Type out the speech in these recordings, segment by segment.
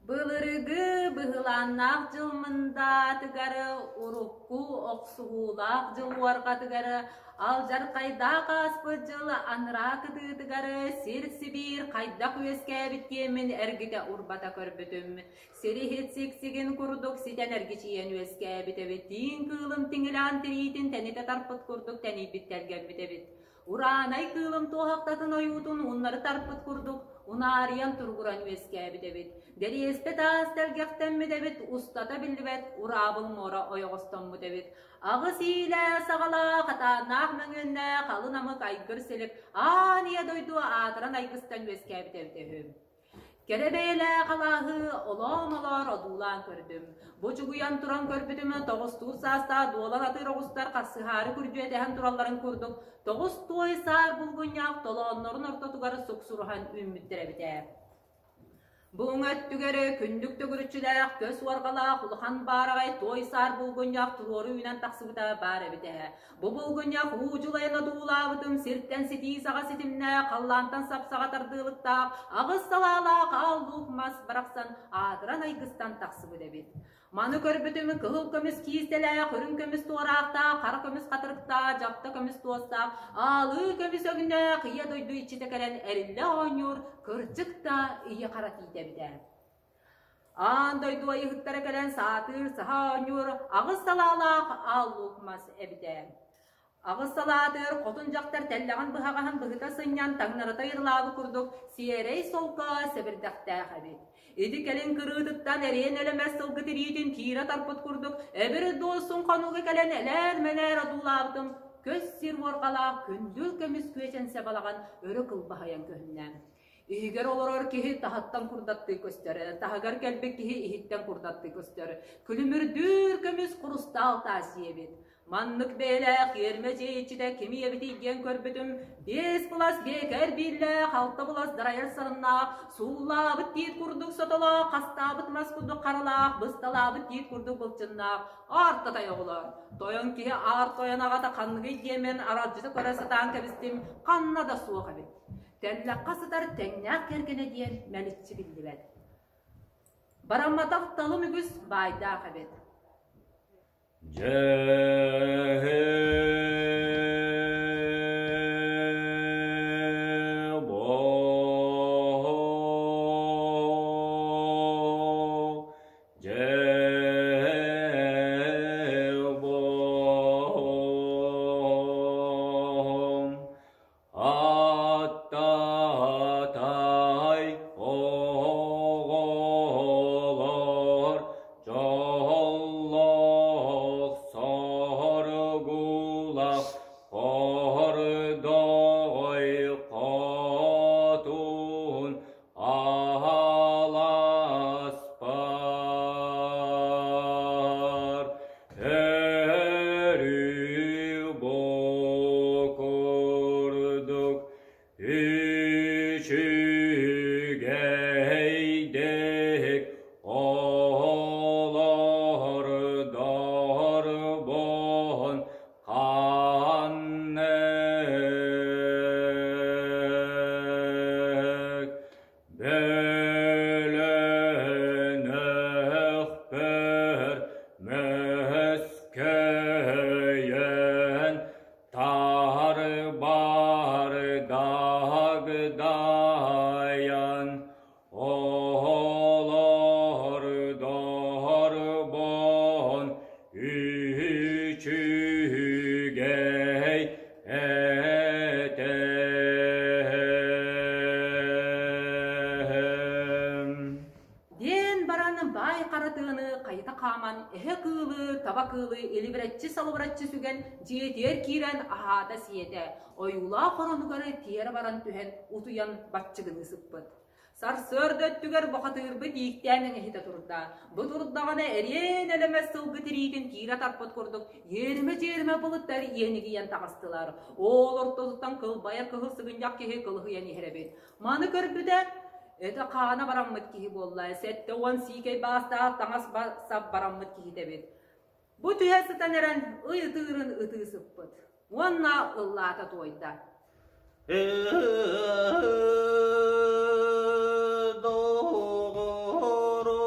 Былыргы быһылааннаах дьыл мындаатыгар, урукку охсуһуулаах дьыл уорҕатыгар, алдьархайдаах ааспыт дьыл анараа кытыытыгар сир-сибиир хайдах үөскээбит диэммин эргитэ-урбата көрбүтүм. Сириһит сиксигин курдук ситэн эргичийэн үөскээбит эбит, тииҥ кыылым тиҥилэҕин тириитин тэнитэ тарпыт курдук тэнийбит тэлгэммит эбит. Ураанай кыылым туоһахтатын ойуутун уннары тарпыт курдук унаарыйан туругуран үөскээбит эбит. Дэриэспэ таас тэлгэхтэммит эбит, устата биллибэт ураабыл муора ойоҕостоммут эбит. Аҕыс иилээх саҕалаах, хатааннаах мөҥүөннээх алын амык айгыр силик аан ийэ дойду аатыран айгыстан үөскээбит эбитэ үһү. Кэрэ бэйэлээх алааһы олоон-олоор одуулаан көрдүм. Бу чугуйан туран көрбүтүм тоҕустуур саастаах дуолан атыыр оҕустар харсыһаары күрдьүөтэһэн туралларын курдук тоҕус туой саар булгунньах толооннорун ортотугар суксуруһан үүммүттэр эбит ээ. Бу уҥа өттүгэр күндүк төгүрүччүлээх, көс уорҕалаах улахан баараҕай туой саар булгунньах туруору үүнэн тахсыбыта баар эбит ээ. Бу булгунньах уу дьулайан одуулаабытым сиртэн ситии саҕа ситимнээх, халлаантан сап-саҕа тардыылыктаах, аҕыс салаалаах аал луук мас барахсан аатыран айгыстан тахсыбыт эбит. Маны көрбүтүм кыһыл көмүс киистэлээх, үрүҥ көмүс туораахтаах, хара көмүс хатырыктаах, дьапта көмүс туостаах, аалыы көмүс өҥнөөх ийэ дойду иччитэ кэлэн эриллэ оонньуур кырдьык да ийэ хара тиитэ эбит ээ. Аан дойду айыһыттара кэлэн саатыыр, саха оонньуур аҕыс салаалаах аал луук мас эбитэ. Аҕыс салаатыгар хотун дьахтар тэллэҕин быһаҕаһын быһыта сынньан таҥнарыта ыйылаабыт курдук сиэрэй солко сэбирдэхтээх эбит. Ити кэлин кырыытыттан эриэн элэмэс сылгы тириитин киирэ тарпыт курдук эбир дуосун хонууга кэлэн элээр-мэлээр одуулаабытым көс сир уорҕалаах күндүл көмүс күөчэнсэ балаҕан өрө кылбаһыйан көһүннэ. Иһигэр олорор киһи таһыттан курдаттыы көстөр, таһыгар кэлбит киһи иһиттэн курдаттыы көстөр. Күлүмүрдүүр көмүс хурустаал таас эбит. Маннык бэйэлээх иэрмэ дьиэ иччитэ кими эбитий диэн көрбүтүм, биэс былас биэкэр бииллээх, алта былас дарайар сарыннаах, сууллаабыт тиит курдук сотолоох, хастаабыт мас курдук харалаах, бысталаабыт тиит курдук былчыннаах аар-татай оҕолор. Тойон киһи аар тойон аҕата ханныгый диэмэн аралдьыта көрө сатаан кэбистим, ханна да суох эбит. Тэллэххэ сытар тэҥнээх кэргэнэ диэн мэличчи биллибэт. Барамматах талым үгүс баайдаах эбит. Аттатай оҕолор дьоллоох соргулах хордоҕой хотун ааласпар Өрүү бу курдук үчүгэйдик олордорбун ханнык Бөлөнөхпөр мөскөйөн тарбардагдайан олордорбон үчүгэй Диэн баран баай хара тыаны хайыта хааман эһэ кыылы, таба кыылы илибирэччи-салыбыраччы сүгэн дьиэтигэр киирэн аһаата-сиэтэ, ойуулаах оронугар тиэрэ баран түһэн утуйан баччыгыныы сыппыт. Сарсыарда өттүгэр бухатыырбыт ииктээн эҥэһитэ турда. Бу турдаҕына эриэн элэмэс сылгы тириитин киирэ тарпыт курдук иэримэ-дьиэримэ былыттар иэнигийэн таҕыстылар. Ол ортотуттан кылбайар кыһыл сыгынньах киһи кылыһыйан иһэр эбит. Маны көрбүтэ, этэ хаана бараммыт киһи буолла, 70 сиикэй баастаах таҥас сап бараммыт киһитэ эбит. Бу түһэ сытан эрэн ый ытыырын ытыы сыппыт уонна ыллаата туойда. Доҕорум.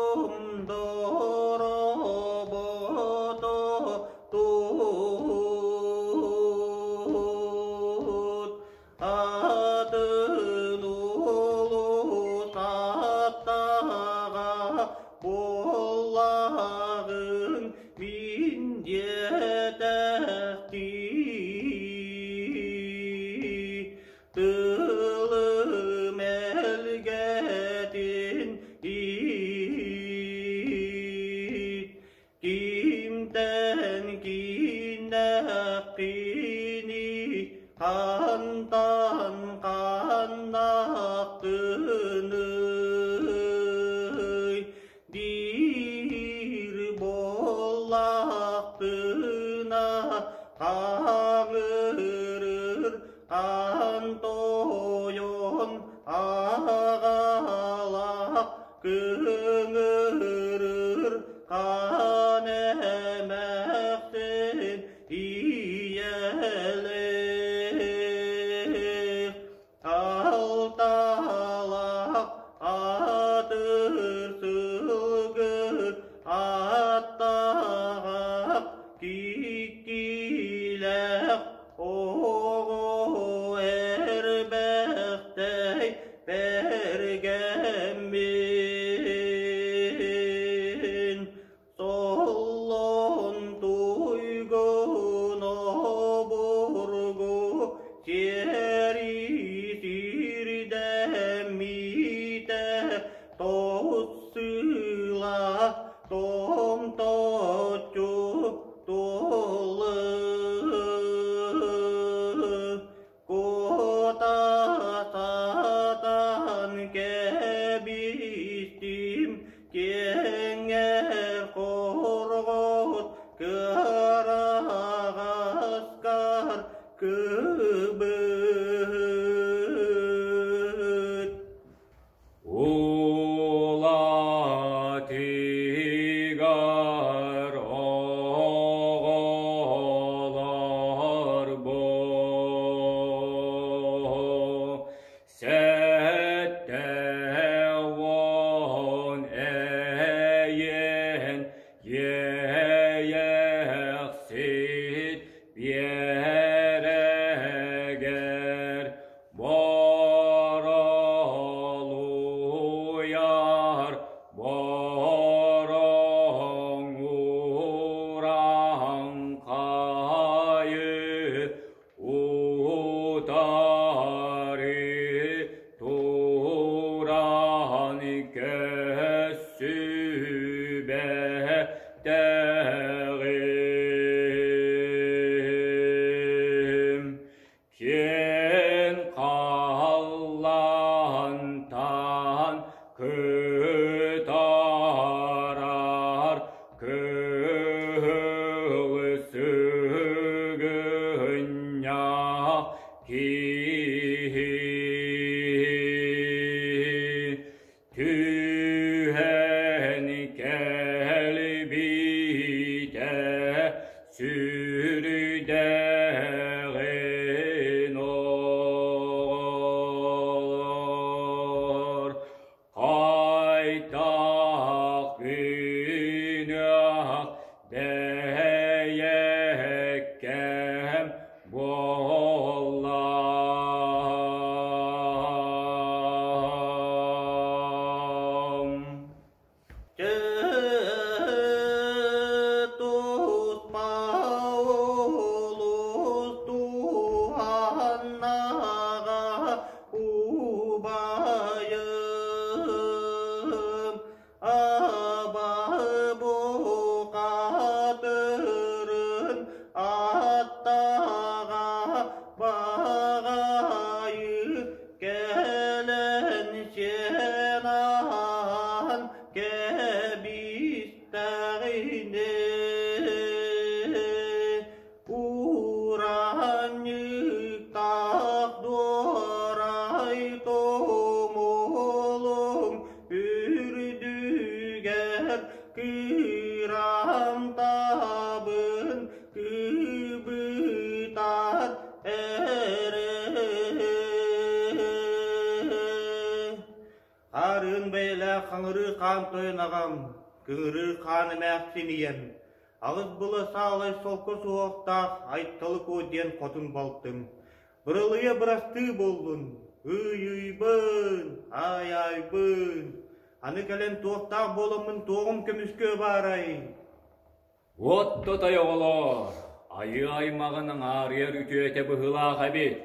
Кыҥырыр хаан эмээхсин ийэлээх Алталаах атыр сылгы аттаах киккилээх оҕо эрбэхтэй бэргэммин Соллон туйгун обургу сиэри сирдэммитэ тоссыла томточчу тулы Куотатан кэбистим киэҥэр хорҕот кыараҕаскар кыбыт. Улатыгар оҕолор бу 70 эйэн иэйэхсит биэрэгэр Боролуйар бороҥ урааҥхайы утары туран көссүбэтэҕим. Киэн халлаантан кытарар кыһыл сыгынньах киһи Түһэн кэлбитэ сүрдээҕин оҕолор хайдах гыныах бэйэккэм буолла. Туспа олус туһаннаҕа убайым Абаһы бухатырын аттаҕа баҕайы кэлэн сиэн аһан кэбистэҕинэ Ураанньыктаах дуорай тумулуҥ үрдүгэр кырамтабын кыбытар эрэ. Хаарыын бэйэлээх хаҥырыы хаан тойон аҕам, кыҥырыы хаан эмээхсин ийэм, аҕыс была саалай солко суһуохтаах Айталы Куо диэн хотун балтым, быралыйа бырастыы буоллун, ый-ыйбын, аай-аайбын, аны кэлэн туохтаах буоламмын туоҕум көмүскүө баарай? Уот тотой оҕолоор, айыы аймаҕын аҥаарыйар үтүөтэ быһыылаах эбит.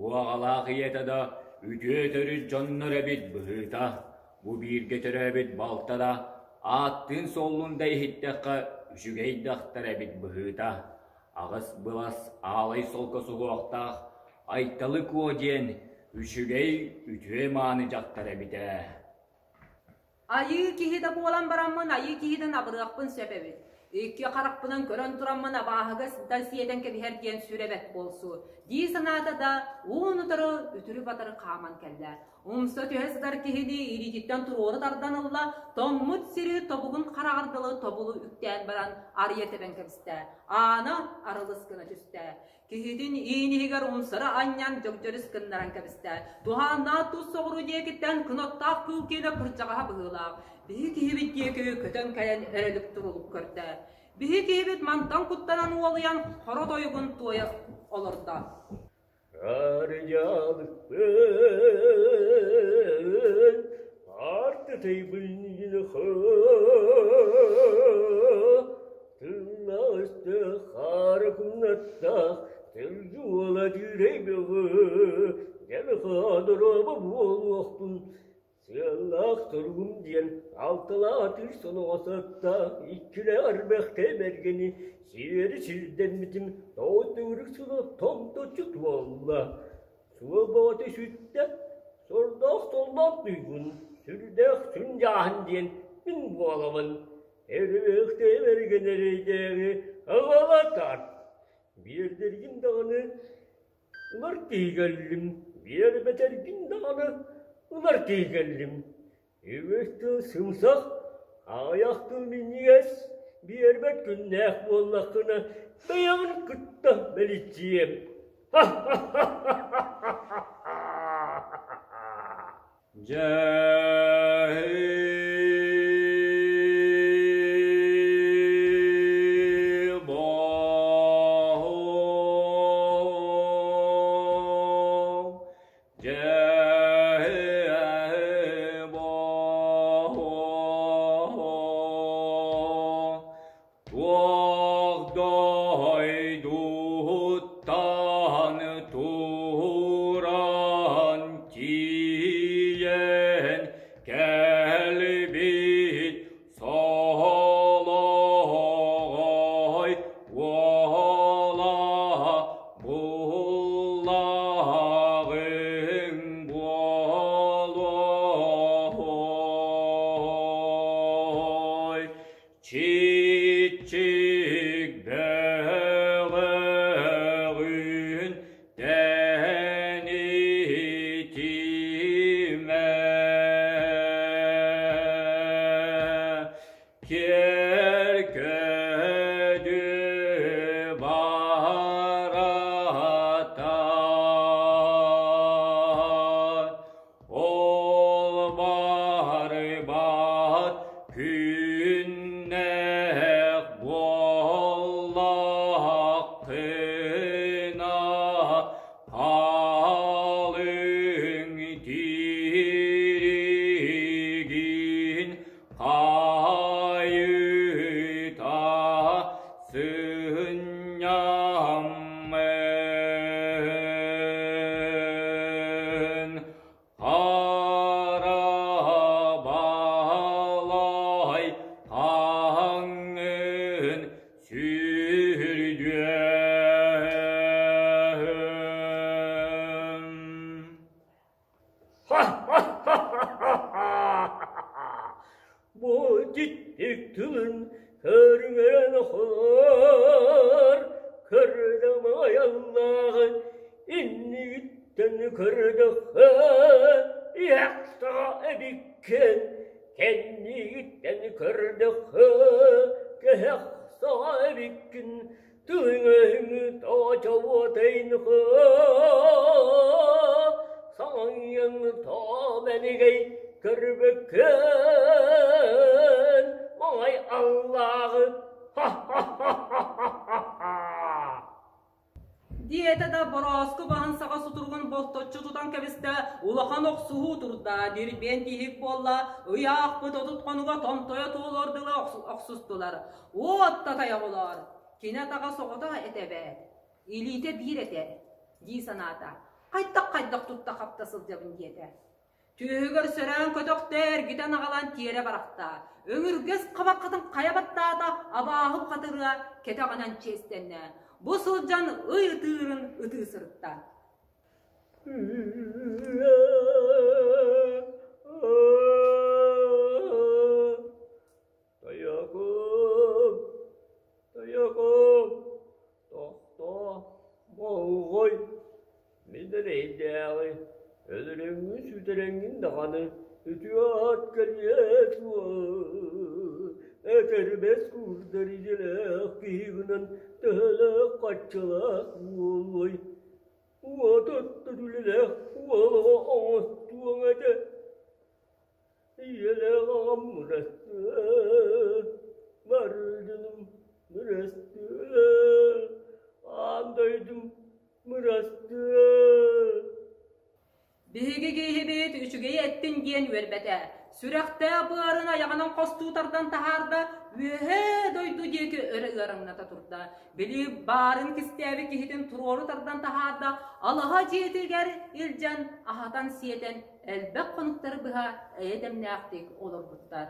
Уоҕалаах ийэтэ да үтүө төрүт дьоннор эбит быһыыта. Бу бииргэ төрөөбүт балта да ааттыын-суоллун да иһиттэххэ үчүгэй дьахтар эбит быһыыта. Аҕыс былас аалай солко суһуохтаах Айталы Куо диэн үчүгэй үтүө мааны дьахтар эбит ээ. Айыы киһи да буолан бараммын айыы киһитин абырыахпын сөп эбит. Икки харахпынан көрөн тураммын абааһыга да сиэтэн кэбиһэр диэн сүрэ бэрт буолсу дии санаата да уун-утары үтүрү-батары хааман кэллэ. Умса түһэ сытар киһини илиититтэн туруору тардан ылла, тоҥмут сири тобугун хараҕар дылы тобулу үктээн баран арыйа тэбэн кэбистэ. Аана арылыс гына түстэ. Киһитин иин иһигэр умсары анньан дьөгдьөрүс гыннаран кэбистэ. Туһааннаах тус соҕуруу диэкиттэн кынаттаах кыыл киэнэ кырдьаҕаһа быһыылаах. Биһи киһибит диэки көтөн кэлэн эрэлик турулук көрдө. Биһи киһибит мантан куттанан уолуйан хоро тойугун туойа олордо. Арыйаалыкпын артытыйбын Тыллаҕысты хаара кумнаттаах тылгы уола түүрэй бөҕө Дьэлхаадороба буолуохпун Сыаллаах соругум диэн алталаатыыр соноҕос аттаах иккилээх эрбэхтэй бэргэни сиэри сирдэммитим тоҕо төгүрүк сыла томточчу туолла. Суол бөҕөтө сүттэ, сордоох соллоох туйгун, сүрдээх сүндьааһын диэн мин буолабын. Эрбэхтэй бэргэн эрэйдээҕи аҕала тарт. Биэрдэргин даҕаны Ылар киһи кэллим, биэрбэтэргин даҕаны ылар киһи кэллим. Үгүс тыл сымсах, аҕыйах тыл минньигэс, биэрбэт күннээх буоллаххына, бэйэҕин кытта мэличчиэм. Туох дойдуттан туран тиийэн кэлбит соһолоҕой уола буллаҕыҥ буолуой. Чиччик бөҕөҕүн тэнитимэ, киэр көдү баратар. Ол барбат күннээх буоллаххына халыҥ тииригин хайыта сынньаммын. Хара балай хаҥын сүрдүөм. Бу дьиктик тылын көрүҥэрэн хор, көрдөм айаллааҕы иннигиттэн көрдөххө, иэхтэҕэ эбиккин, кэннигиттэн көрдөххө, кэһэх саҕа эбиккин, Тыҥыҥ тоочоуотайнхо саҥайыҥ тоомэнигэй көрбөккөн маҥай аллааҕы Диэтэ да борооску баһын саҕа сутуругун болточчу тутан кэбистэ, улахан охсуһуу турда, дирбиэн тииһик буолла, ыйаахпыт 30 хонуга томтойо туолуор дылы охсустулар. Уот татай оҕолоор, кини атаҕа соҕотох этэ эбээт, илиитэ биир этэ, дии санаата. Хайдах-хайдах тутта-хапта сылдьабын диэтэ. Түөһүгэр сөрөөн көтөхтө, эргитэн аҕалан тиэрэ барахта. Өҥүргэс хабархатын хайа баттаата, абааһы хатырыа кэтэҕинэн чиэстэннэ. Бу сылдьан ый ытыырын ытыы сырытта. Тайаҕым, тайаҕым, тохтоо, болҕой, мин эрэйдээҕи өлөрөҥҥүн-сүтэрэммин. даҕаны үтүө аат кэлиэ дуо? Этэрбэс куурдар идэлээх киһи гынан төһөлөөх хаччылаах буолуой? Уот оттон үлэлээх уолаҕа оҥостуоҥ этэ. Ийэлээх аҕам мырастыы, барыдыным мырастыы, аан дойдум мырастыы. Биһиги киһибит үчүгэйи эттин диэн үөрбэтэ. Сүрэхтээх быарын айаҕынан хостуу тардан таһаарда, үөһээ дойду диэки өрө ыараҥната турда. Били баарын кистээбит киһитин туруору тардан таһаарда, алаһа дьиэтигэр илдьэн аһатан-сиэтэн элбэх хонуктары быһа эйэ-дэмнээхтик олорбуттар.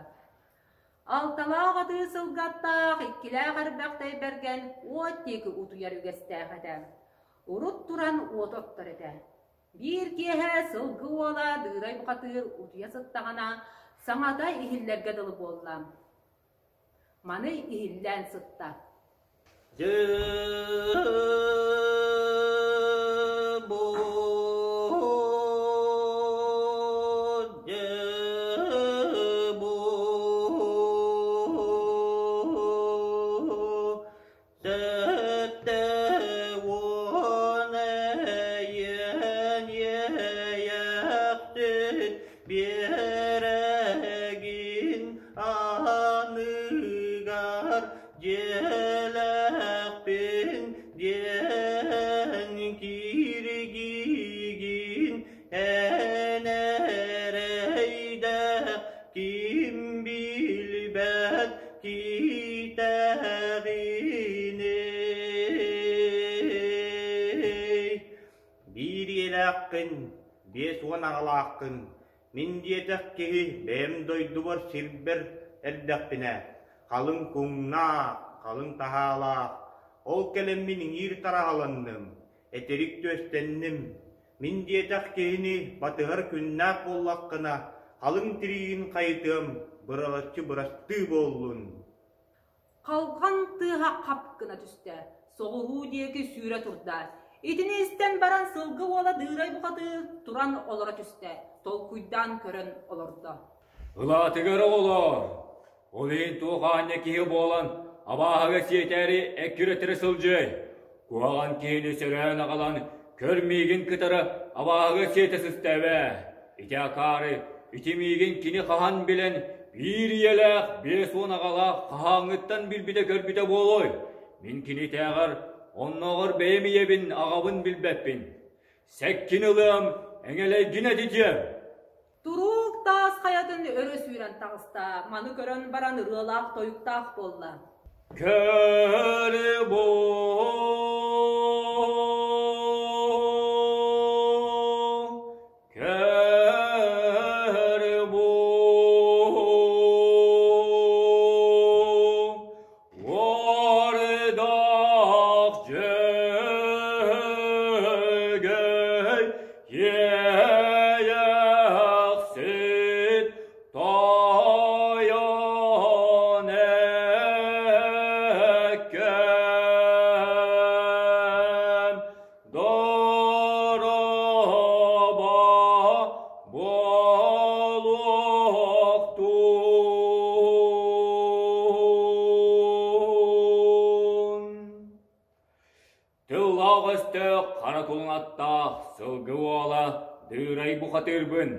Алталаах атыы сылгаттаах, иккилээх эрбэх тэйбэргэн уот диэки утуйар үгэстээх этэ. Урут туран уоту оттор этэ. Биир киэһэ сылгы уола Дыырай бухатыыр утуйа сыттаҕына, саҥата иһиллэргэ дылы буолла. Маны иһиллээн сытта. 70 эйиэн иэйэхтин биэрэгин аныгар дьиэлээхпин диэн кииргиигин эн эрэйдээх ким билбэт киитэҕиний Биир ийэлээххин, 50 аҕалааххын, мин диэтэх киһи бэйэм дойдубар сирбэр эрдэхпинэ, халыҥ куҥнаах, халыҥ таһаалаах, ол кэлэммин иҥиир тараһаланным, этирик түөстэнним, Мин диэтэх киһини батыһар күннээх буоллаххына, халыҥ тириигин хайытыам, быралаччы бырастыы буоллун. Халҕан тыаһа хап гына түстэ, соҕуруу диэки сүүрэ турда. Итини истэн баран сылгы уола Дыырай бухатыыр туран олоро түстэ, толкуйдаан көрөн олордо. Ылаатыгар оҕолоор, ол иһин туох аанньа киһи буолан абааһыга сиэтээри эккирэтэрэ сылдьыай? Куһаҕан киһини сөрөөн аҕалан көр миигин кытары абааһыга сиэтэ сыста эбээ. Ити акаары, ити миигин кини хаһан билэн биир ийэлээх, 50 аҕалаах хаһааҥҥыттан билбитэ-көрбүтэ буолуой? Мин кинитээҕэр, оннооҕор бэйэм ийэбин, аҕабын билбэппин. Сэккин ылыам, эҥэлэйгин этитиэм. Туруук таас хайатын өрө сүүрэн таҕыста, маны көрөн баран ырыалаах-тойуктаах буолла. Кэрэ кэрэ Уордаах дьөһөгөй иэйэхсит тойон эккэм Дороба буолуохтун. Тыллаах өстөөх хара кулунаттаах сылгы уола Дыырай бухатыырбын,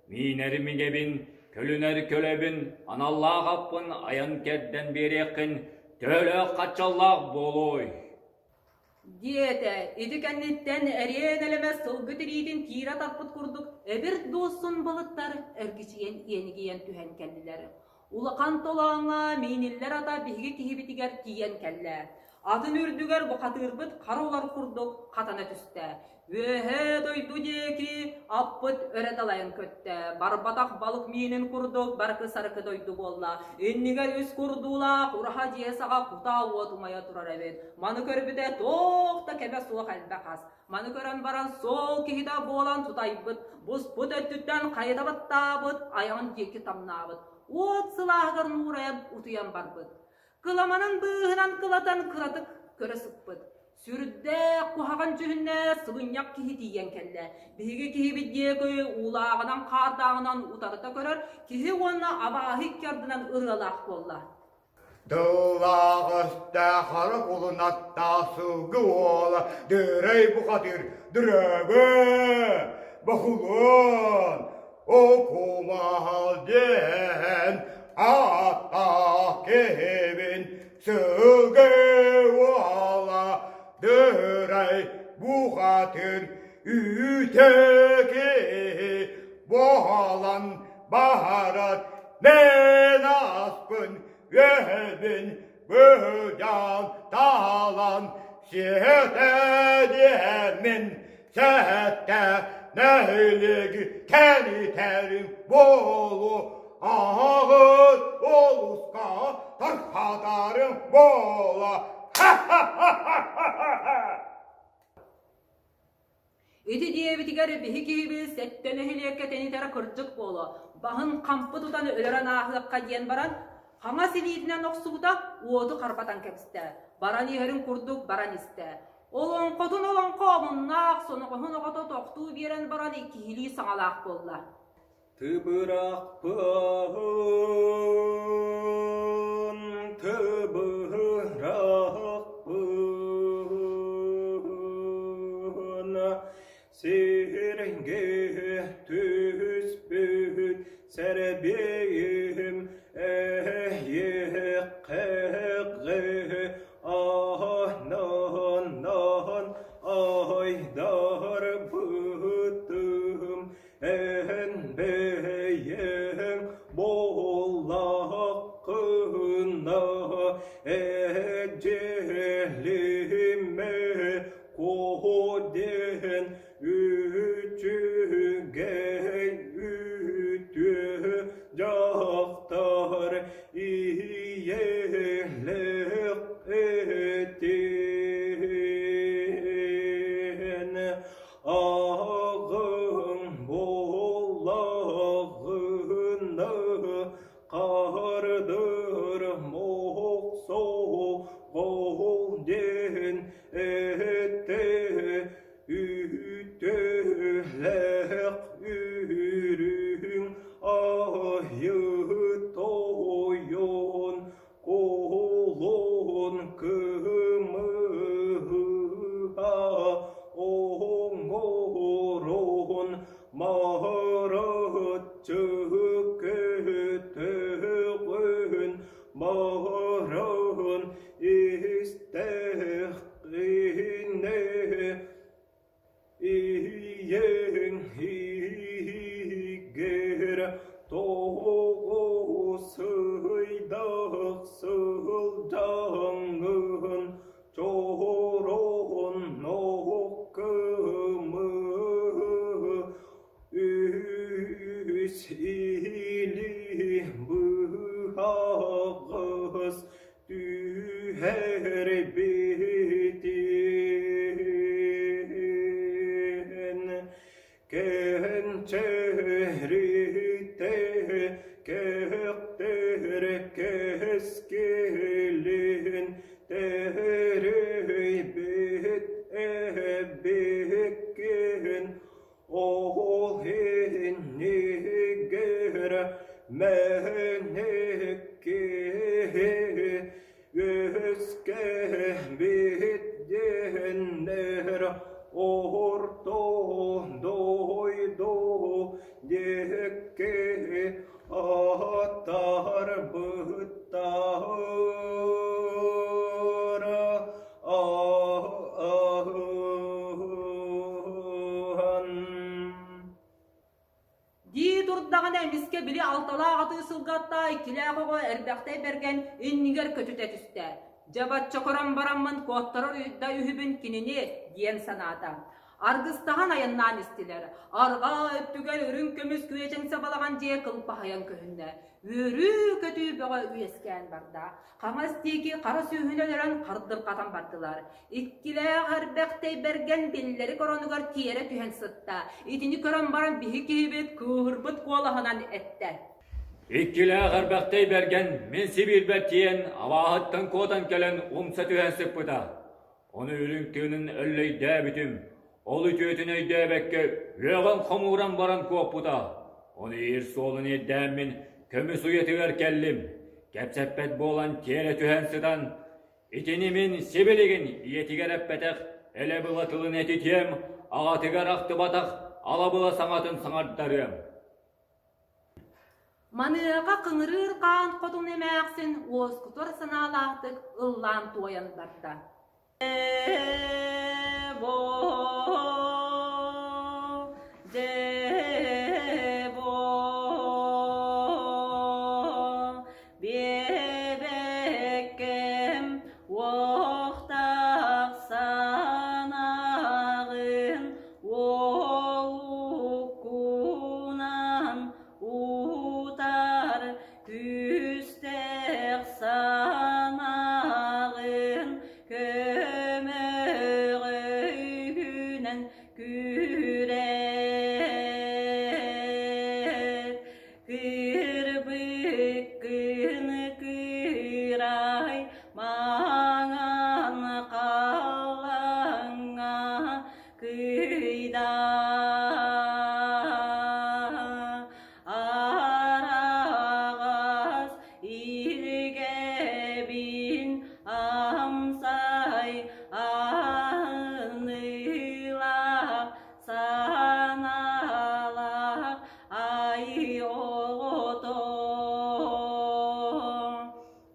миинэр мигэбин, көлүнэр көлөбүн, аналлаах аппын айан кэрдэн биэриэххин, төһөлөөх хаччаллаах буолуой? Диэтэ, ити кэнниттэн эриэн элэмэс сылгы тириитин тиирэ тарпыт курдук эбир дуосsun былыттар эргичийэн иэнигийэн түһэн кэллилэр. Улахан толооҥҥо мииниллэр ата биһиги киһибитигэр тиийэн кэллэ. Атын үрдүгэр бухатыырбыт хара улар курдук хатана түстэ. Үөһээ дойду диэки аппыт өрө далайан көттө. Барбатах балык миинин курдук баркы-сарыкы дойду буолла. Иннигэр үс курдуулаах ураһа дьиэ саҕа кутаа уот умайа турар эбит. Маны көрбүтэ туох да кэмэ суох элбэх ас. Маны көрөн баран суол киһитэ буолан тутайбыт, буспут өттүттэн хайыта баттаабыт, айаҕын диэки тамнаабыт. Уот сылааһыгар нуурайан утуйан барбыт. Кыламанын быыһынан кылатан кыратык көрө сыппыт. Сүрдээх куһаҕан дьүһүннээх сылынньах киһи тиийэн кэллэ. Биһиги киһибит диэки уулааҕынан хаардааҕынан утарыта көрөр киһи уонна абааһы икки ардынан ырыалаах буолла. Тыллаах өстөөх хара кулунаттаах сылгы уола Дырай бухатыыр Дырабы Бохулуон Окумаал диэн ааттаах киһибин Сылгы уола Дырай бухатыыр Үүтэ киһи буолан баһарар Мен аспын үөһэбин быдьаан таалан сиэтэ диэммин сэттэ нэһилиэги тэнитэрим буолуо аҕыс олуска тархатарым буола Ити диэбитигэр биһи киһибит сэттэ нэһилиэккэ тэнитэрэ кырдьык буолуо, баһын хампы тутан өлөрөн ааһыахха диэн баран, хаҥас илиитинэн охсубута, уоту харбатан кэбистэ, баран иһэрин курдук баран истэ. Олоҥхотун олоҥхо омуннаах соноҕоһун оҕото тохтуу биэрэн баран киһилии саҥалаах буолла. Тыбырахпын, тыбырахпын, сиргэ түспүт сэрбиим эйиэхэ аһынан айдарбытым Эн бэйэҥ буоллаххына эдьэлимэ куо диэн үчүгэй үтүө дьахтар ийэлээх этин Аҕыҥ буоллаҕына хардыр мохсоҕол диэн этэ үтүөлээх үрүҥ айыы тойон Куһулуун кыһымыһа оҥорон маһараччы көтөҕөн маһаран истэххинэ Ийэҥ иһигэр тоҕо сыыйдах сылдьаҥҥын чороон кымыһы үс или быһаҕас Түһэрбитин кэнчээритэ кэхтэр кэскилин тэрийбит эбиккин ол иннигэр мэникки үөскээбит диэннэр орто дойду диэки аттарбыттара аһыһан Дии турдаҕына эмискэ били алталаах атыы сылгаттаа иккилээх оҕо эрбэхтэй бэргэн иннигэр көтүтэ түстэ. Дьэ бачча көрөн бараммын куоттарар да үһүбүн кинини диэн санаата. Аргыстаһан айаннаан истилэр. Арҕаа өттүгэр үрүҥ көмүс күөчэҥсэ балаҕан дьиэ кылбаһыйан көһүннэ. Үөрүү-көтүү бөҕө үөскээн барда. Хаҥас диэки хара сүөһүнү өлөрөн хардырҕатан бардылар. Иккилээх эрбэхтэй бэргэн биллэрик оронугар тиэрэ түһэн сытта. Итини көрөн баран биһи киһибит кыыһырбыт куолаһынан эттэ. Иккилээх эрбэхтэй бэргэн мин Сибиирбэр тиийэн абааһыттан куотан кэлэн умса түһэн сыппыта. Ону үрүҥ тыынын өллөйдөөбүтүм, ол үтүөтүн өйдөөбөккө үөҕэн хомууран баран куоппута. Ону иир суолун ирдээммин көмүс уйатыгар кэллим. Кэпсэппэт буолан тиэрэ түһэн сытан, итини мин сибилигин ийэтигэр эппэтэх элэ-была тылын этитиэм, аҕатыгар ахтыбатах ала-была саҥатын саҥардарыам. Маныаха кыҥырыыр хаан хотун эмээхсин уоскутар санаалаахтык ыллаан туойан барда. Биэбэккэм уохтах санааҕын уолуккунан утар күүстээх санааҕын көмөҕөйгүнэн күрэт Кырбыккын кыырай маҥан халлаҥҥа кыйда Араҕас илгэбин амсай аныылаах санаалаах ай оҕото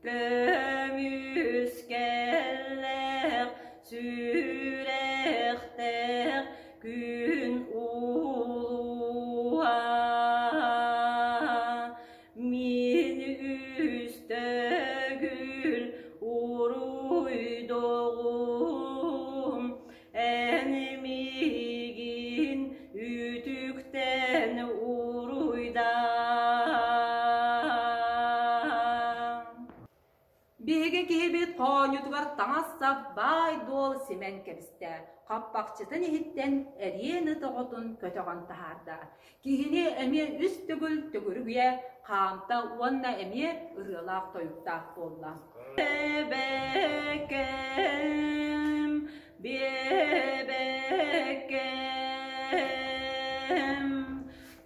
көмүскэллээх сүрэхтээх күн улууһа мин үстөгүл уруйдоҕум эн миигин үтүктэн уруйдаа. Биһиги киһибит хоонньутугар таҥас-сап баай-дуол симэн кэбистэ, хаппахчытын иһиттэн эриэн ыт оҕотун көтөҕөн таһаарда. Киһини эмиэ үс төгүл төгүрүгүйэ хаамта уонна эмиэ ырыалаах-тойуктаах буолла. Биэбэккэм, биэбэккэм,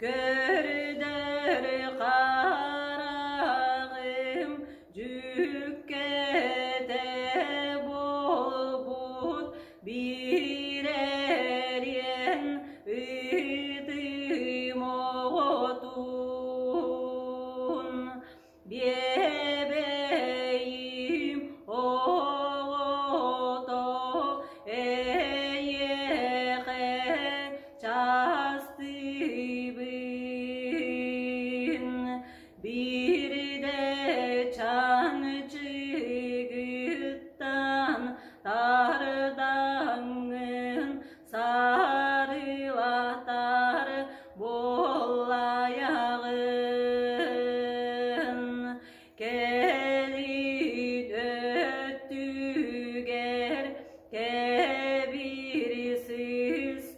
көрдөр хараҕым дьүккэтэ буолбут биир эриэн ыытым оҕотун биэбэйим оҕото эйиэхэ частыыбын Биирдэ чаҥчыгыттан тардаҥҥын сарылатар буоллайаҕын. Кэлин өттүгэр кэбир сыстыбатын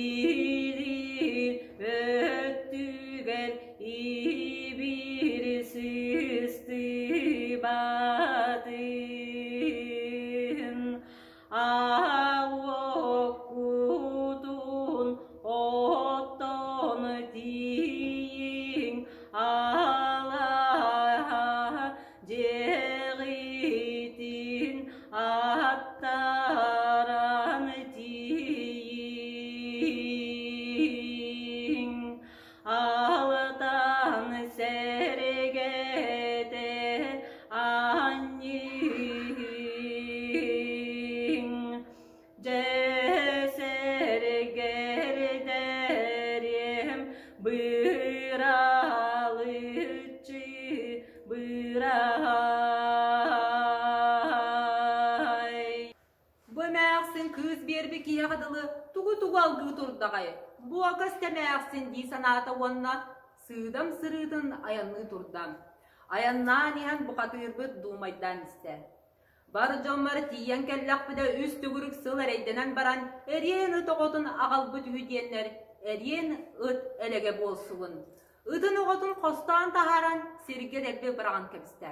Илин өттүгэр ибир сыстыбатын Аҕоккутун оттон тиийиҥ алаһа дьиэҕитин аттаран тиийиҥ Алтан сэргэтэ анньыһыҥ Дьэ сэргэрдэриэм быралыччы быраай. Бу эмээхсин кыыс биэрбит киһиэхэ дылы тугу-тугу алгыы турдаҕай, буокас эмээхсин дии санаата уонна сыыдам сырыытын айанныы турда. Айаннаан иһэн бухатыырбыт дуумайдаан истэ. Бар дьоммор тиийэн кэллэхпинэ үс төгүрүк сыл эрэйдэнэн баран эриэн ыт оҕотун аҕалбыт үһү диэннэр эриэн ыт элэгэ буолсубун. Ытын оҕотун хостоон таһааран сиргэ дэлби быраҕан кэбистэ.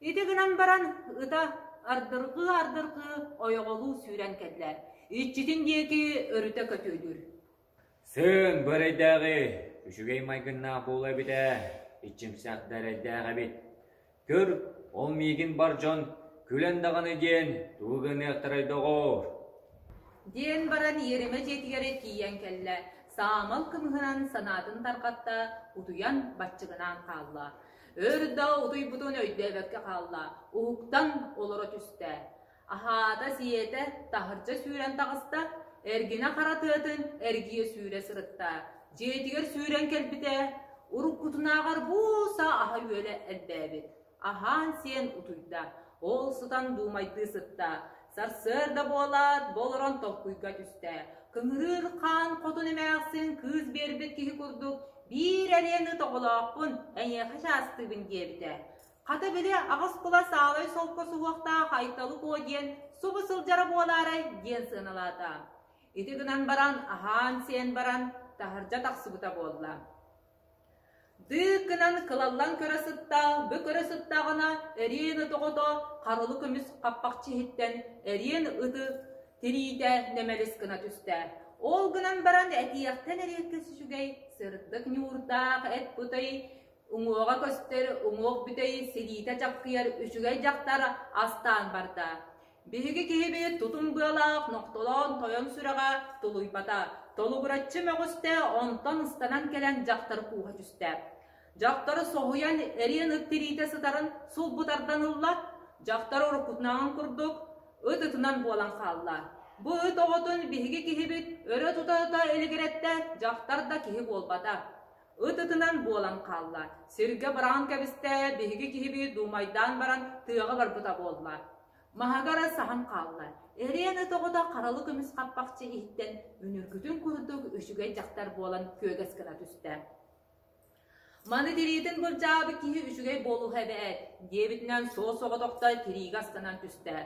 Ити гынан баран ыта ардырҕыы-ардырҕыы ойоҕолуу сүүрэн кэллэ, иччитин диэки өрүтэ көтүөлүүр. Сыын бу эрэйдээҕи үчүгэй майгыннаах буолуо эбит ээ, иччимсэх да эрэйдээх эбит. Көр, ол миигин бар дьон күлэн даҕаны диэн тугу гыныахтарай доҕоор? Диэн баран иэримэ дьиэтигэр тиийэн кэллэ, саамал кымыһынан санаатын тарҕатта, утуйан баччыгынаан хаалла. Өр да утуйбутун өйдөөбөккө хаалла, уһуктан олоро түстэ. Аһаата-сиэтэ, таһырдьа сүүрэн таҕыста, эргинэ хара тыатын эргийэ сүүрэ сырытта. Дьиэтигэр сүүрэн кэлбитэ, уруккутунааҕар бууса аһа-үөлэ элбээбит. Аһаан-сиэн утуйда, ол сытан дуумайдыы сытта. Сарсыарда буолаат, болорон толкуйга түстэ. Кыҥырыыр хаан хотун эмээхсин кыыс биэрбит киһи курдук биир эриэн ыт оҕолоохпун, эйиэхэ чаастыыбын диэбитэ. Хата били аҕыс кула саалай солко суһуохтаах Айталы Куо диэн субу сылдьара буолаарай диэн сыаналаата. Ити гынан баран аһаан-сиэн баран таһырдьа тахсыбыта буолла. Дыык гынан кылаллан көрө сытта, бу көрө сыттаҕына эриэн ыт оҕото харылы көмүс хаппахчы иһиттэн эриэн ыты тириитэ нэмэлис гына түстэ. Ол гынан баран этиэхтэн эриэккэс үчүгэй сырдык ньуурдаах эт кутай Уҥуоҕа көстөр, уҥуох бүтэй силиитэ чаккыйар үчүгэй дьахтар астаан барда. Биһиги киһибит тутум быалаах нохтолоон тойон сүрэҕэ тулуйбата, толугураччы мөҕүстэ, онтон ыстанан кэлэн дьахтар кууһа түстэ. Дьахтары соһуйан эриэн ыт тириитэ сытарын сулбу тардан ылла, дьахтар уруккутунааҕын курдук ыт ытынан буолан хаалла. Бу ыт оҕотун биһиги киһибит өрө тута-тута илигирэттэ, дьахтар да киһи буолбата. Ыт ытынан буолан хаалла, сиргэ быраҕан кэбистэ, биһиги киһибит дуумайдаан баран тыаҕа барбыта буолла. Маһыгар саһан хаалла. Эриэн ыт оҕото харалы көмүс хаппахчы иһиттэн үнүргүтүн курдук үчүгэй дьахтар буолан күөгэс гына түстэ. Маны тириитин былдьаабыт киһи үчүгэй буолуһа эбээт, диэбитинэн суос-соҕотохто тириигэ астанан түстэ.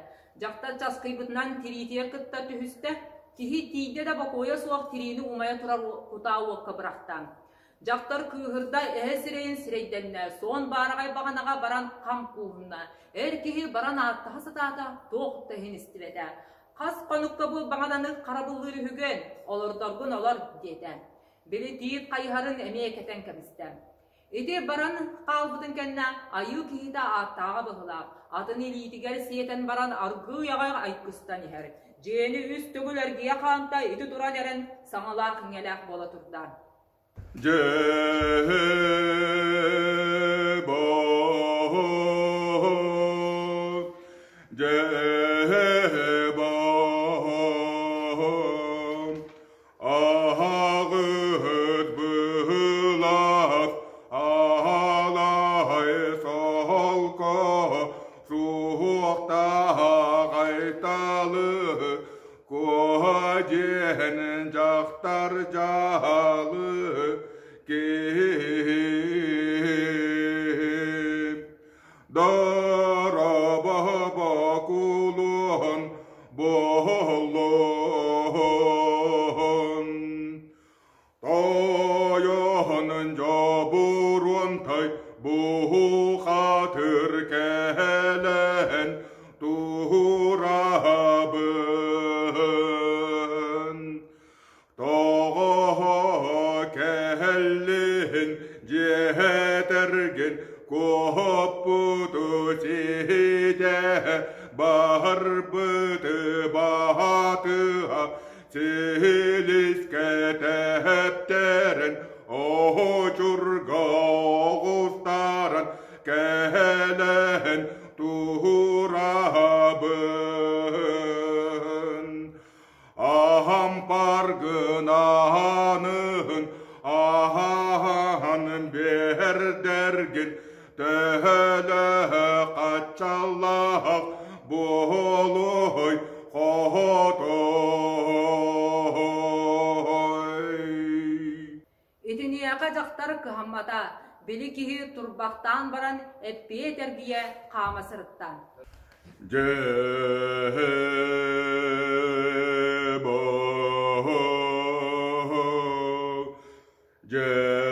Дьахтар часкыйбытынан тириитигэр кытта түһүстэ, киһи тиийдэ да бокуойа суох тириини умайа турар кутаа уокка бырахта. Дьахтар кыыһырда, эһэ сирэйин сирэйдэннэ, суон баараҕай баҕанаҕа баран хам кууһунна. Эр киһи баран ааттаһа сатаата, туох да иһин истибэтэ. Хас хонукка бу баҕананы харабыллыыр үһүгүн, олордоргун олор, диэтэ. Били тиит хайыһарын эмиэ кэтэн кэбистэ. Ити баран хаалбытын кэннэ айыы киһитэ ааттааҕа быһыылаах, атын илиитигэр сиэтэн баран аргыый аҕай айгыстан иһэр. Дьиэни үс төгүл эргийэ хаамта ити туран эрэн саҥалаах-иҥэлээх буола турда. Аһаҕыт быһыылаах аалай солко суһуохтаах айталы куоһа диэн дьахтар дьаһалы киһи Дорообо бокулуон буоллун, Тойонун дьобуруонтай бухатыр кэлэн туурабын. Тоҕо кэллин дьиэтэргин куоппуту ситэ барбыты баатыа силискэ тэптэрэн оһучурга оҕустаран кэлэн туурабын. Аһам паргынаанын, аһаан биэрдэргин, төһөлөһө хаччаллаах буолуой хотой. Итиниэхэ дьахтар кыһаммата, били киһи турбахтаан баран эппиэт эргийэ хаама сырытта. Дьээ-боо, дьээ-боо.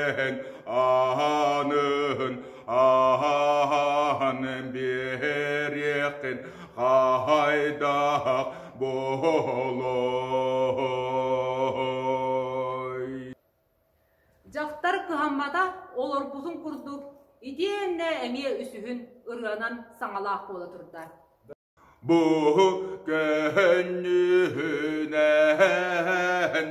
диэн аанын аан биэриэххин хайдах буолуой? Дьахтар кыһаммата олорбутун курдук итиэннэ эмиэ үсүһүн ырыанан саҥалаах буола турда. Бу көнньүнэн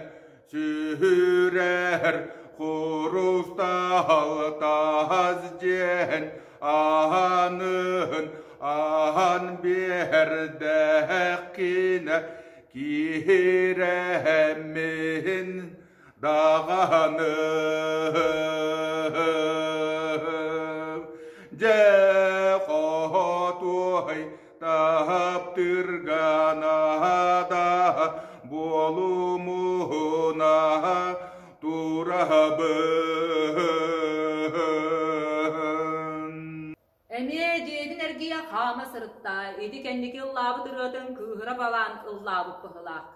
сүрэр хурустаал таас дьиэн аанын аан биэрдэххинэ киирэммин даҕаны дьэ хотуой таптырганаада буолумуна турабын. Эмиэ дьиэтин эргийэ хаама сырытта, ити кэнники ыллаабыт ырыатын кыыһыра балаан ыллаабыт быһыылаах.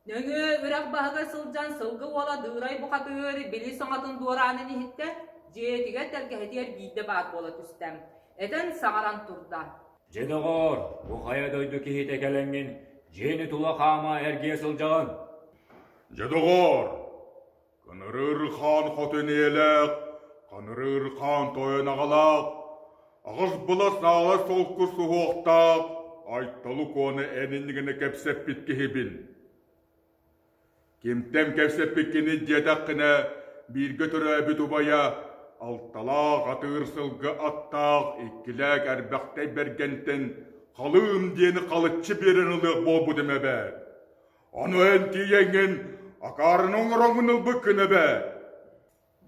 Нөҥүө үрэх баһыгар сылдьан сылгы уола Дыырай бухатыыр били саҥатын дуораанын иһиттэ, дьиэтигэр тэлгэһэтигэр биирдэ баар буола түстэ. Этэн саҥаран турда. Дьэ доҕоор, бу хайа дойду киһитэ кэлэҥҥин дьиэни тула хаама эргийэ сылдьаҕын? Дьэ доҕоор, Кынырыыр хаан хотун ийэлээх, ханырыыр хаан тойон аҕалаах, аҕыс былас аала солку суһуохтаах Айталы Куону эн иннигинэ кэпсэппит киһибин. Кимтэн кэпсэппиккиний диэтэххинэ, бииргэ төрөөбүт убайа алталаах атыыр сылгы аттаах иккилээх Эрбэхтэй Бэргэнтэн халыым диэни халыччы биэрэн ылыах буолбутум эбээт. Ону эн тиийэҥҥин акаарыны оҥороҥҥун ылбыккын эбээт.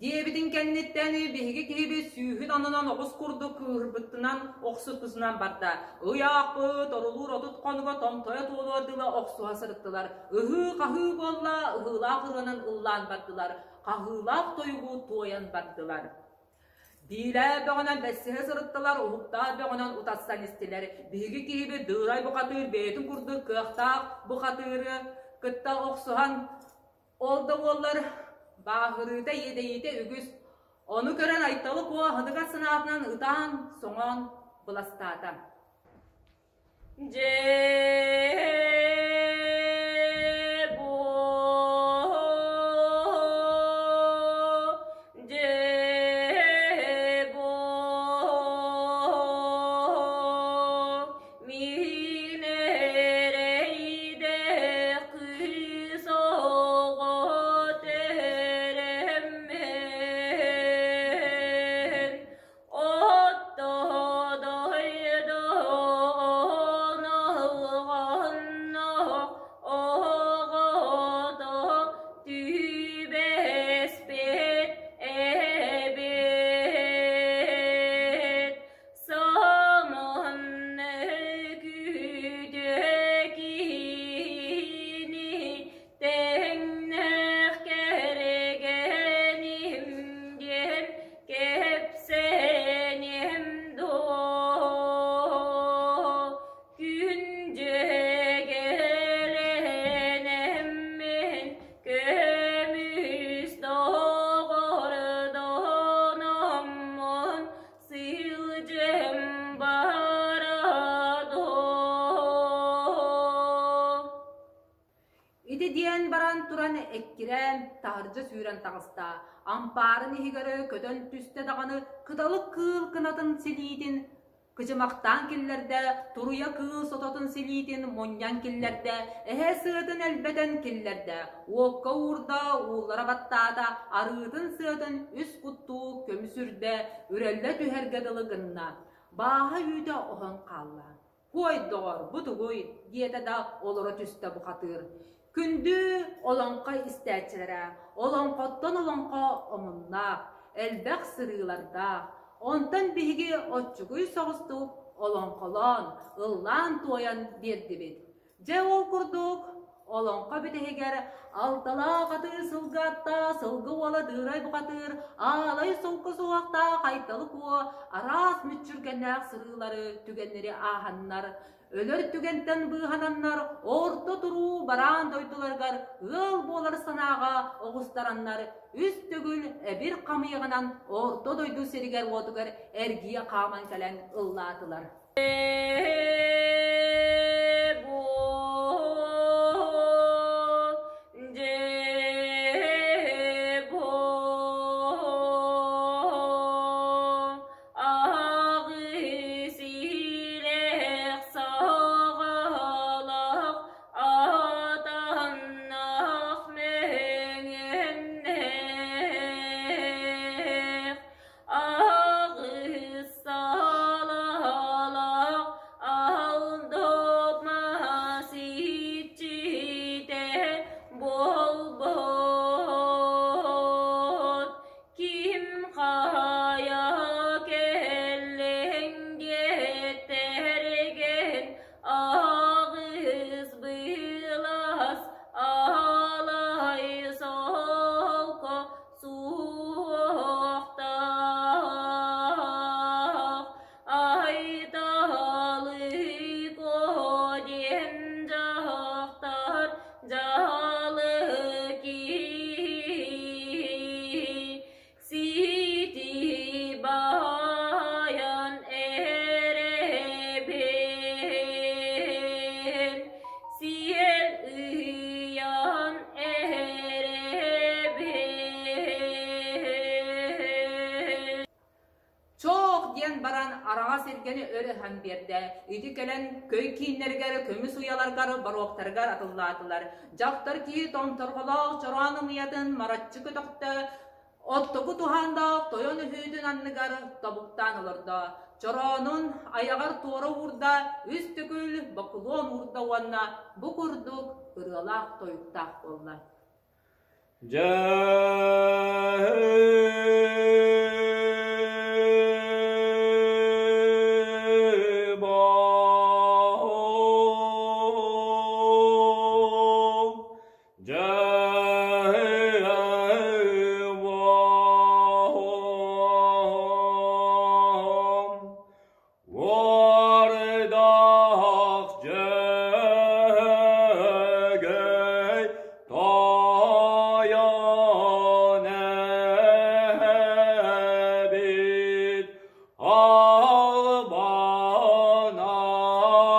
Диэбитин кэнниттэн биһиги киһибит сүүһүн аннынан оҕус курдук кыыһырбытынан охсуппутунан барда. Ый аахпыт, орулуур 30 хонуга томтойо туолуор дылы охсуһа сырыттылар. Ыһыы-хаһыы буолла, ыһыылаах ырыанан ыллаан бардылар, хаһыылаах тойугу туойан бардылар. Биилээ бөҕөнөн бэссиһэ сырыттылар, уһуктаах бөҕөнөн утарсан истилэр. Биһиги киһибит Дыырай бухатыыр бэйэтин курдук кыахтаах бухатыыры кытта охсуһан ол да буоллар бааһырыыта иэдэйиитэ үгүс. Ону көрөн Айталы Куо аһыныгас санаатынан ытаан, соҥоон быластаата. Дьээ мин эрэйдээх кыыс оҕо төрөммүн Оттодойдоонолҕонно оҕото түбэспит эбит Сомон күтүө киһини тэҥнээх кэргэним диэн кэпсэниэм дуо күн дьүөгэлэнэммин көмүс доҕордономмун сылдьым бара доо Ити диэн баран туран эккирээн, таһырдьа сүүрэн таҕыста. Ампаарын иһигэр көтөн түстэ даҕаны кыталык кыыл кынатын силиитин кыдьымахтаан киллэрдэ, туруйа кыыл сототун силиитин мунньан киллэрдэ, эһэ сыатын элбэтэн киллэрдэ, уокка уурда, ууллара баттаата, арыытын сыатын үс куттуу көмүс үрдэ үрэллэ түһэргэ дылы гынна. Бааһа үүтэ оһон хаалла. «Куой, доҕор, бу тугуй?» диэтэ да олоро түстэ бухатыыр. Күндү олоҥхо истээччилэрэ, олоҥхоттон олоҥхо омуннаах, элбэх сырыылардаах. Онтон биһиги оччугуй соҕустук олоҥхолоон, ыллаан-туойан биэрдибит. Дьэ ол курдук, олоҥхо бүтэһигэр алталаах атыы сылгы аттаах сылгы уола Дыырай бухатыыр, аалай солко суһуохтаах Айталы Куо араас мүччүргэннээх сырыылары, түгэннэри ааһаннар, Өлөр түгэнтэн быыһананнар орто туруу бараан дойдуларыгар ыал буолар санааҕа оҕустараннар үс төгүл эбир хамыйаҕынан орто дойду сиригэр-уотугар эргийэ хааман кэлэн ыллаатылар. Чоох диэн баран араҕас эргэни өр ыһан биэрдэ. Ити кэлэн көй кииннэригэр, көмүс уйаларгар, боруоктарыгар атыллаатылар. Дьахтар киһи томторҕолоох чороон ымыйатын мараччы көтөхтө, оттоку туһаандаах тойон өһүөтүн анныгар тобуктаан олордо. Чороонун айаҕар туора уурда, үс төгүл бокулуон уурда уонна бу курдук ырыалаах тойуктаах буолла. Дьэ Уордаах дьөһөгөй тойон эбит, албан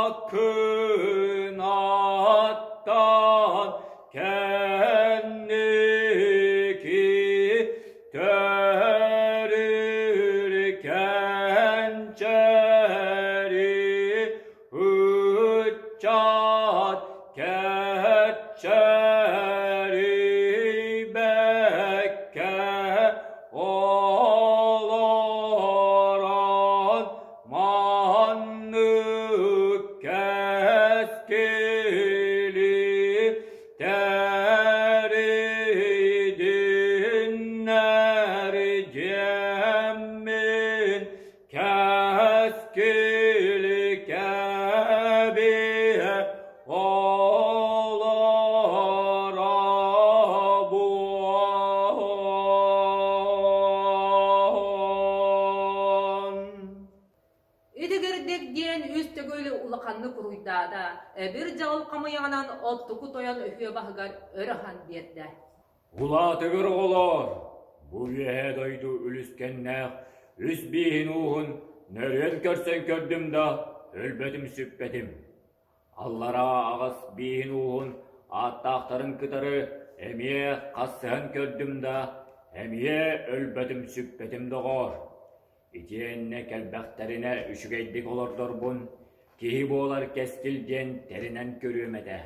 аккынаттан кэнники Төрүүр кэнчээри ыччат кэччэрийбэккэ олорон маннык кэскили Тэрийдиннэр диэммин кэскил кэбиһэ олоробуон. Итигирдик диэн үс төгүл улаханнык уруйдаата, эбир дьаҕыл хамыйаҕынан оттуку тойон өһүө баһыгар өр аһан биэрдэ. Улаатыгыр оҕолоор, бу үөһээ дойду үлүскэннээх үс бииһин ууһун нөрүөн көрсөн көрдүм да, өлбөтүм-сүппэтим. Аллараа аҕыс бииһин ууһун ааттаахтарын кытары эмиэ хасыһан көрдүм да, эмиэ өлбөтүм-сүппэтим доҕоор. Итиэннэ кэлбэхтэринэ үчүгэйдик олордорбун, киһи буолар кэскил диэн тэринэн көрүөм этэ.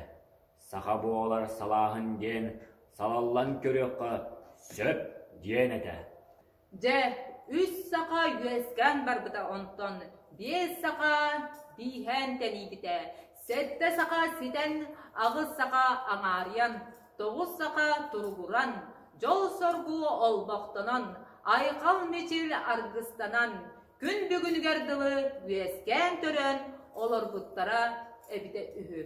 Саха буолар салааһын диэн салаллан көрүөххэ сөп диэн этэ. Дьэ, үс саха үөскээн барбыта онтон биэс саха бииһээн тэнийбитэ, сэттэ саха ситэн, аҕыс саха аҥаарыйан, тоҕус саха туругуран, дьол-соргу олбохтонон, айхал-мичил аргыстанан, күн бүгүнүгэр дылы үөскээн-төрөөн олорбуттара эбитэ үһү.